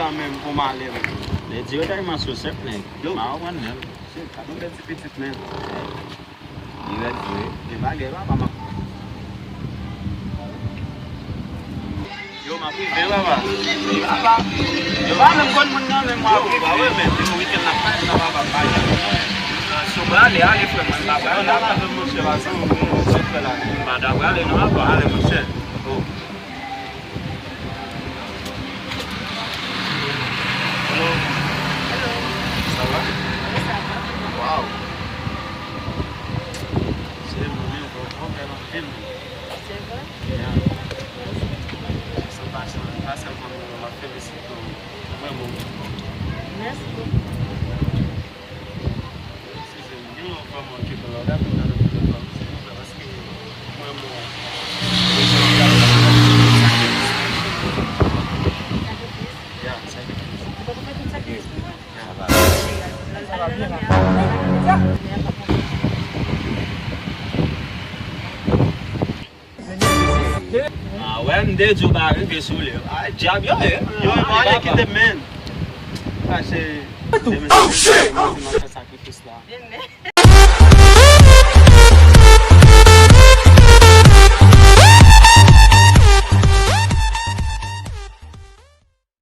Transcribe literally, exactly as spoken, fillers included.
Menm pou m ale, men. Lè di yo ta yon maso sèp, nèg. Yo. M a konprann, men. Shit, sa tou bèl ti pitit, men. Li rèd vre. Gen bagay, papa, m ap. Yo, m ap rive, papa. Papa. Yo, pa menm konn moun nan, men m ap rive. Yo, ba wè, men. Yo, weekend la, pa sa, papa, pa. Si w prale, ale, frè mwen, m pa prale, non, papa. Monchè, pa sa, monchè, frè la. M pa ta prale, non, papa. Ale, monchè. Oh. Hello. Hello. Sa va? Wi, sa va. Wow. Se mwen menm, bon, bon, bèl anpil. Se vre? Yeah. Mèsi. San pa chan-, pa sèlman mwen, m ap felisite w. Vrèman. Mèsi bokou. Size m gen yon fanm okipe la, w ka vin nan lòt fanm, silvouplè, paske mwen, mwen, ya, sakrifis. Ah, wè, m te di w pa rive sou li. Ah, dyab yo ye. Yo, yo, ale kite m, men. Fache. Oh, shit! Sakrifis la.